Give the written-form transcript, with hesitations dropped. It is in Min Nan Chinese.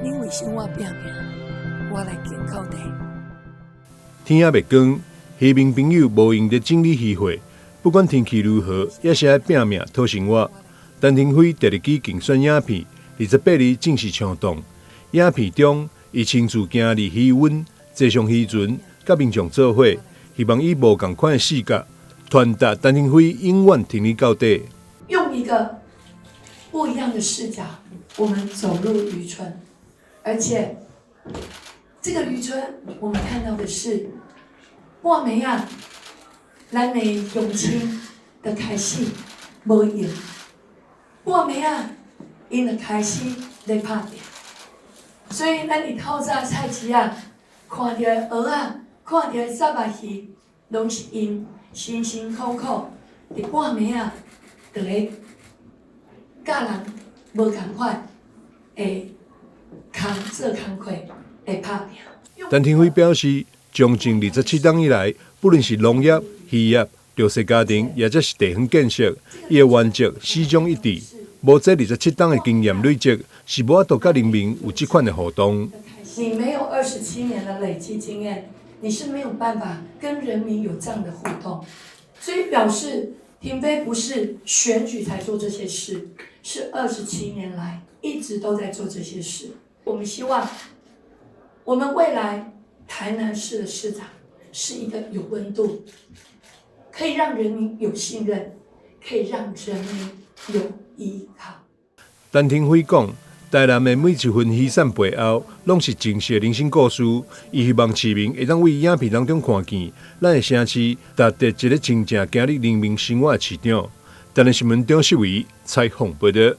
恁為生活拼命，我來健康的。天仔欲光，漁民朋友無閒咧整理漁貨，不管天氣如何，也是愛拼命討生活。陳亭妃第二支競選影片，28日正式上檔。影片中，伊親自行入漁塭，坐上漁船，佮民眾做伙，希望以無仝款的視角，傳達陳亭妃永遠挺你到底。用一個不一樣的視角，我們走入漁村，而且這個漁村，我們看到的是半暝仔，咱的鄉親就開始無閒，半暝仔，𪜶就開始咧拍拚。所以咱佇透早菜市仔看著的蚵仔，看著的雜仔魚，攏是𪜶辛辛苦苦佇半暝仔，就咧佮人無仝款的工做工課來拍拚。陳亭妃表示，從政27冬以來，不論是農業、漁業、弱勢家庭，抑者是地方建設，伊的原則始終一致。無這27冬的經驗累積，是無法度佮人民有這款的互動。你沒有二十七年的累積經驗，你是沒有辦法跟人民有這樣的互動。所以表示亭妃不是選舉才做這些事，是二十七年來一直都在做這些事。我們希望，我們未來台南市的市長是一個有溫度，可以讓人民有信任，可以讓人民有依靠。陳亭妃講，台南的每一份漁產背後，攏是真實的人生故事。伊希望市民會當為影片當中看見，咱的城市達到一个真正行入人民生活的市長。台南新聞張世維採訪報導。